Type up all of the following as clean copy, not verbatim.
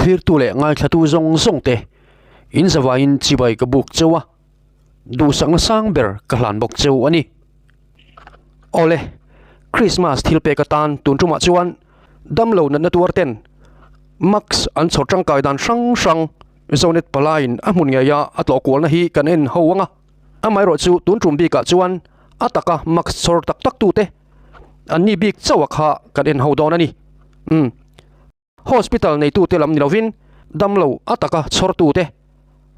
Thlirtu leh ngaithlatu zawng zawng te in zavaiin chibai ka buk cheu a, duhsakna sang ber ka hlan bawk cheu a ni. Awle, Krismas thil pek atan tun tumah chuan damlo natna tuar ten mask an chhawr tangkai dan hrang hrang Zonet palaiin a hmun ngeia a tlawh kualna hi kan en ho ang a, amaherawh chu tun tum bikah chuan a taka mask chhawr tak tak tute an ni bik chauh a kha kan en ho dawn a ni. Umm. Hospital neitute lam ni lovin damlo a taka chhawrtute,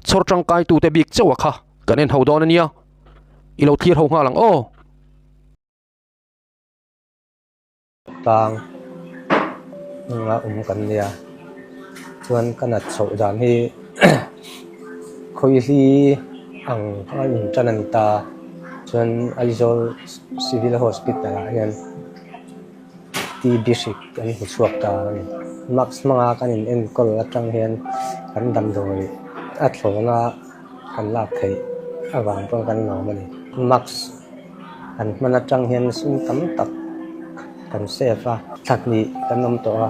chhawr tangkaitute bik chauh a kha kan en ho dawn a nia. I lo thlir ho nghal ang aw. Tlang hnunga awm kan nia chuan ka nat chhoh dan hi khawihli ang a in tan a ni ta chuan Aizawl Civil Hospital ah hian TB hrik an hmu chhuak ta a ni. Mask hmanga kan in enkawl atang hian kan damdawi a thlawna kan lak theih avang pawh kan lawm a ni. Mask kan hman atang hian sum tam tak kan save a, thla hnih kan awm tawh a,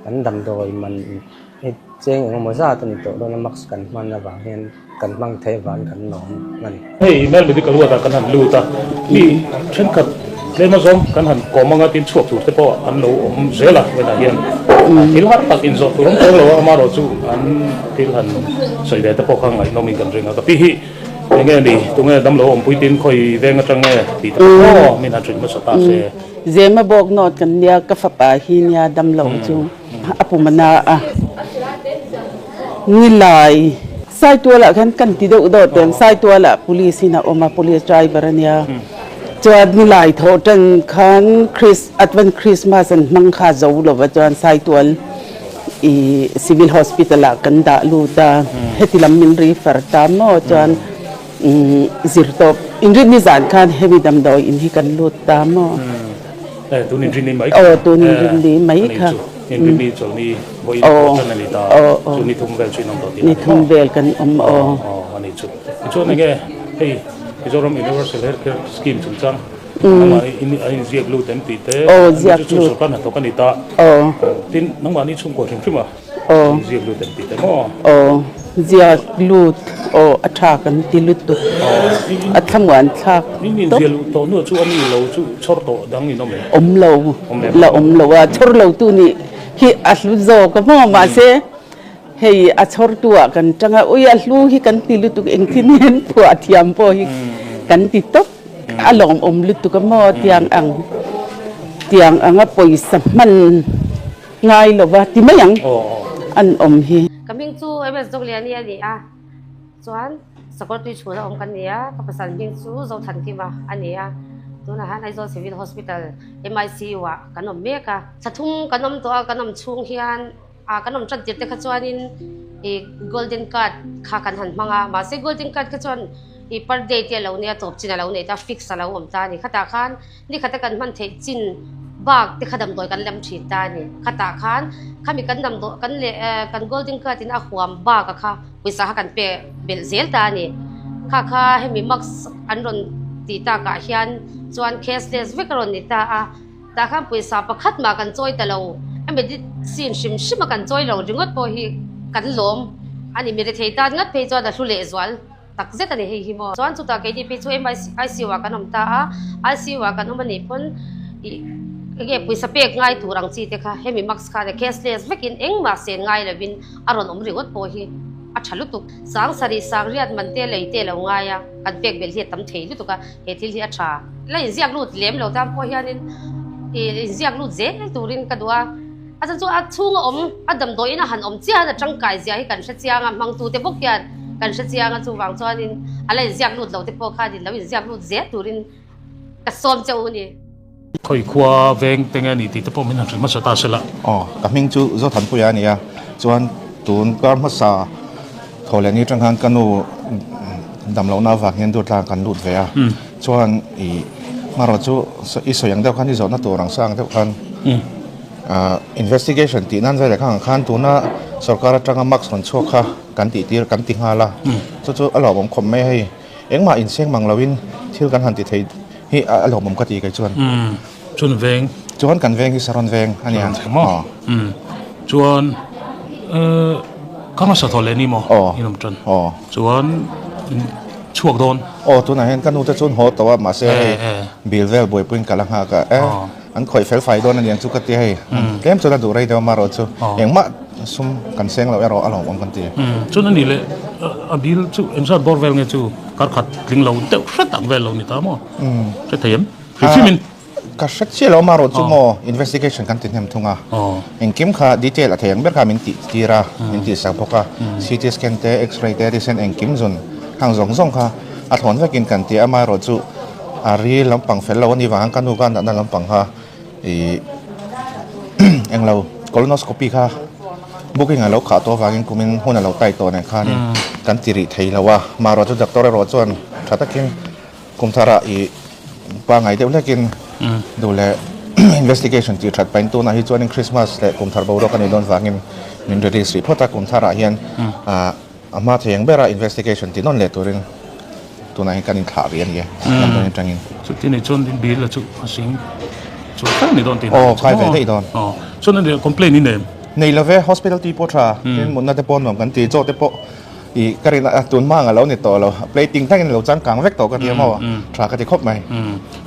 kan damdawi man hi cheng engemaw zat a ni tawh dawn a mask kan hman avang hian kan hmang theih avangin kan lawm a ni. Hei email medical ward ah kan han lut a, mi thenkhat tlem azawng kan han kawm anga tin chhuak tur te pawh an lo awm zel a, vawiinah hian thil har tak inzawh tur awm tawk lo a, amaherawh chu an thil han sawi ve te pawh kha ngaihnawmin kan ring a, ka pi hi enge ni tunge damlo awmpui tin khawi veng atang nge tih te pawh aw min han hrilh hmasa ta se. Zema bawk nawt kan nia ka fapa hi nia damlo chu. A pum a na a, Nilai Saitualah khan kan ti deuh dawt em, Saitualah police in a awm a, police driver a nia. Chuan Nilai thawh tan khan Chris Advent Christmas an hmang kha zo lova chuan Saitual i Civil Hospital ah kan dah lut a, heti lam min refer ta maw chuan zirtawp inrinni zan khan hemi damdawi in hi kan lut ta maw. Eh, tun inrinni mai kha. Aw, tun inrinni mai kha. Inrinni chawlhni vawiin pawh tan a ni ta. Chu ni thum vel chu in awm tawh tih a ni maw? Ni thum vel kan awm aw. Aw, a ni chu. Tichuan enge hei Mizoram Universal Health Care Scheme chungchang nangmah ni a inziak lut em tih te chu sorkar hnathawk a ni ta. Tin, nangmahni chhungkaw hrim hrim a. Aw. Ziak lut an ti ta maw? Aw, ziak lut aw a tha kan ti lutuk. A thlamuan thlak tawp. Ziak lut tawh hnuah chu a ni lo chu chhawr tawh dang in awm em? Awm lo, la awm lo a, chhawr lo tu nih hi a hlu zawk a maw? Mahse hei a chhawr tu ah kan tang a, ui a hlu hi kan ti lutuk engtin hian phuah thiam pawh hi kan ti tawp. A lawmawm lutuk a maw tiang ang tiang anga pawisa hman. Ngai lo va ti mai ang an awm hi. Ka hming chu MS Dawkliani a ni a, chuan Sakawr tui chhuna awm kan ni a, ka pasal hming chu Zothankima a ni a, tunah hian Aizawl Civil Hospital MICU ah kan awm mek a. Thla thum kan awm tawh a, kan awm chhung hian ah kan awm tan tir te kha chuanin ih golden card kha kan han hmang a, mahse golden card kha chuan ih per day te a lo nia tawp chin a lo nei ta, fix a lo awm ta a ni, khatah khan Ni khata kan hman theih chin bak te kha damdawi kan lem thin ta a ni. Khatah khan khami kan damdawi kan leh kan golden card in a huam bak a kha pawisa kha kan pe belh zel ta a ni. Kha kha hemi mask an rawn tih takah hian chuan cashless vek a rawn ni ta a. Tah khan pawisa pakhat mah kan chawi ta lo. A medicine hrim hrim a kan chawi lo ringawt pawh hi kan lawm a ni. Mi rethei tan ngat phei chuan a hlu lehzual. Tak zet a ni hei hi maw. Chuan chutah keini phei chu ICU ah kan awm ta a, ICU ah kan awm a nih pawn ih enge pawisa pek ngai tur ang chi te kha hemi mask khan cashless vekin engmah sen ngai lovin a rawn awm ringawt pawh hi a tha lutuk. Sang sarih sang riat man te lei te lo ngai a, kan pek belh hi a tam thei lutuk a, he thil hi a tha. La inziak lut lem lo tan pawh hianin ih inziak lut zel turin ka duh a. A chan chu a chhunga awm, a damdawiin a han awm chiah hian a tangkai zia hi kan hre chiang a, hmangtute bawk hian kan hre chiang a, chuvang chuanin a la inziak lut lo te pawh khanin lo inziak lut zel turin ka sawm che u ni. Khawi khua veng te nge ni tih te pawh min han hrilh hmasa ta se la. Aw, ka hming chu Zothanpuia a ni a, chuan tun kar hmasa thaw leh ni atang khan ka nu damlohna avang hian Durtlang kan lut ve a, chuan ih hmarawh chu i sawi ang deuh khan i zawhna tur ang sang deuh khan. Investigation tih nan velah khan khan tuna sorkar atanga mask rawn chhuak kha kan tih tir kan ti nghal a, chu chu a lawmawm khawp mai a hei engmah inseng mang loin thil kan han ti thei hi a lawmawm ka ti kei chuan. Chuan veng. Chuan kan veng hi Saron veng a nia. Chuan. Ka hmasa thaw leh ni maw? In awm tan. Chuan in chhuak dawn. Aw tunah hian ka nu te chuan haw tawh a mahse hei bill vel buaipuiin ka la nghak a e an khawih fel fai dawn aniang chu ka ti hei tlem chuan a duh rei deuh a marawh chu engmah sum kan seng loh erawh a lawmawm kan ti. Chuan ani leh a bill chu engzat bawr vel nge chu kar khat tling lo deuh hret ang vel lo ni ta maw? Hre thei em? Hrim hrim in. Ka hre chiah lo amarawh chu maw investigation kan ti hnem thung a, engkim kha detail a thei ang ber kha min tih tir a, min tih sak bawk a, CT scan te, x-ray te, thisen engkim zun hang zawng zawng kha a thlawn vekin kan ti a, amaherawh chu a ri lampang fel lo a nih vang khan ka nu ka natna lampang kha ih englo colonoscopy kha booking a lo khah tawh avangin kumin hun a lo tai tawh nen khanin kan ti rih thei lo a, amaherawh chu doctor erawh chuan tha takin Kum tharah i pangai deuh hlekin duh leh investigation tih that pahin tunah hi chuanin Christmas leh kum thar boruak a nih dawn vangin min release rih phawt a, kum tharah hian a hma thei ang bera investigation tih nawn leh turin tunah hian kan inthlah rih a ni e, damdawiin atangin. Chuti nih chuan bill a chu a sing chu kai ni dawn tih Aw, kai ve daih dawn. Aw, chuan a nih complaint i nei em? Nei lo ve, hospital tih pawh tha, tin mutna te pawh nuam kan ti, chaw te pawh I ka rin a tun hma ang a lo ni tawh lo, plating thlengin a lo changkang vek tawh ka ti a maw, tha ka ti khawp mai.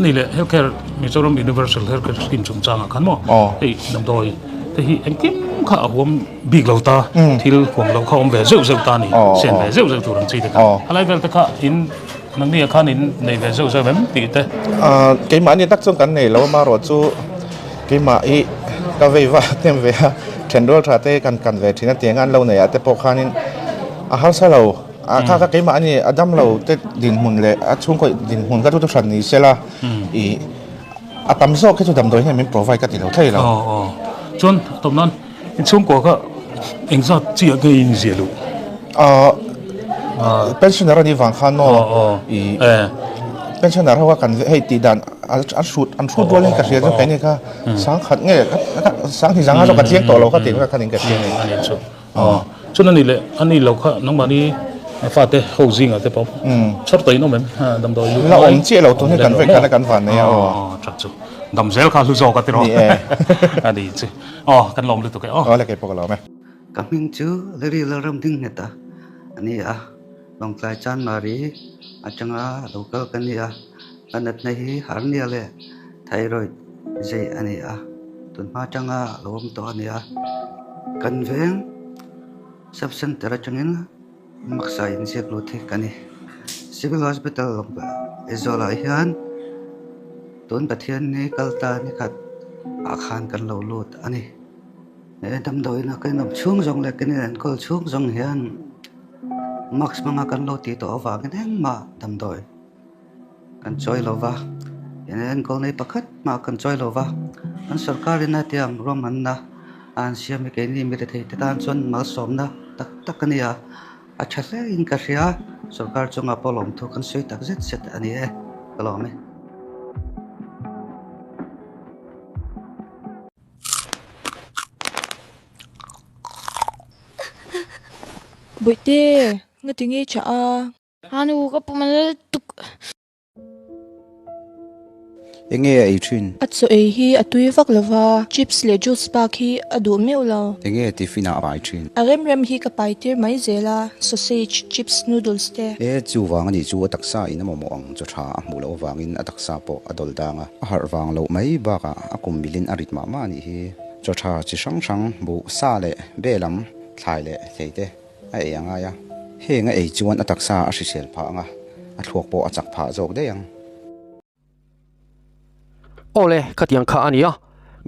Ni leh Healthcare Mizoram Universal Healthcare Scheme chungchangah khan maw hei damdawi te hi engkim kha a huam bik lo ta, thil huam loh kha awm ve zeuh zeuh ta a ni, sen ve zeuh zeuh tur ang chi te kha. A lai vel te kha in nangni ah khan in nei ve zeuh zeuh em tih te. Keimahni tak chuan kan nei lo a, marawh chu keimah hi ka vei va hnem ve a, thenrual tha te kan kan ve thin a, tiang an lo nei ah te pawh khanin a harsa lo, a kha kha keimah a ni a dam lo te dinhmun leh a chhungkaw dinhmun kha chu thu hran ni sela ih a tam zawk hi chu damdawi hian min provide ka ti lo thei lo. Aw aw chuan tawp nan in chhungkua kha engzat chiah nge in ziah luh? Aw pensioner a nih vang khan maw ih pensioner ho kha kan hei tih dan an hrut an hrut rual in ka hria chu keini kha sangkhat nge sanghnih zanga zawk ka chiang tawh lo kha tih kha khanin ka hria a ni. Aw, chuan ani leh ani lo kha nangmahni fate ho zingah te pawh chhawr tawhin awm em? Damdawi lu La awm chiah lo tun hi kan vek khan a kan van nei a aw. Aw, that chu. Dam zel kha hlu zawk a tiraw. Ni e. A ni chu. Aw, kan lawm lutuk e aw. Aw le kei pawh ka lawm e. Ka hming chu Larry Lalramdingngheta a ni a, Lawngtlai Chanmari atanga lo kal ka ni a, ka natna hi hernia leh thyroid zei a ni a, tunhma atanga lo awm tawh a ni a. Kan veng sub center atangin maksa inziak lut hi ka ni. Civil Hospital Aizawl ah hian tun Pathianni kal ta ni khat ah khan kan lo lut a ni. He damdawiin a kan awm chhung zawng leh kan inenkawl chhung zawng hian mask hmanga kan lo tih tawh avangin engmah damdawi kan chawi lo va, inenkawl nei pakhat mah kan chawi lo va, kan sorkar in a tiang ruahmanna a han siam hi keini mi rethei te tan chuan malsawmna tak tak a ni a, a tha hle in ka hria, sorkar chungah pawh lawmthu kan sawi tak zet zet a ni e, ka lawm e. Bawihte, nga tinge i chah a? A nu ka pum a lal tuk. Enge a ei thin? A chaw ei hi a tui vak lo va, chips leh juice bak hi a duh meuh lo. Enge tiffin ah a pai thin? A rem rem hi ka pai tir mai zel a, sausage, chips, noodles te. E, chuvang a nih chu a taksa in a mamawh ang chaw tha a hmuh loh avangin a taksa pawh a dawl dang a. A harh vang loh mai bakah a kum milin a rit mah mah a nih hi. Chaw tha chi hrang hrang, buh, sa leh be lam, thlai leh hlei te a ei a ngai a. Heng a ei chuan a taksa a hrisel phah ang a, a thluak pawh a chak phah zawk daih ang. Awle, khatiang kha a ni a,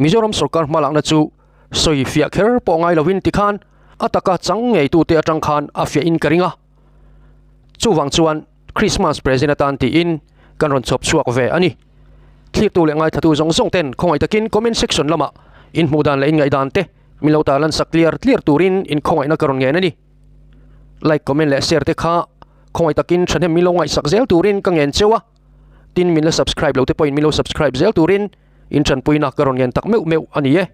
Mizoram sorkar hmalakna chu sawi fiah kher pawh ngai lovin tikhan a taka chang ngeitute atang khan a fiahin ka ring a. Chuvang chuan Christmas present atan tiin kan rawn chhawp chhuak ve a ni. Thlirtu leh ngaithlatu zawng zawng ten khawngaih takin comment section lamah in hmuh dan leh in ngaihdan te min lo tarlan sak tliar tliar turin in khawngaihna ka rawn ngen a ni. Like, comment leh share te kha khawngaih takin thahnem min lo ngaihsak zel turin ka ngen cheu a. Tin min la subscribe lo te pawhin min lo subscribe zel turin in tanpuina ka rawn ngen tak meuh meuh a ni e.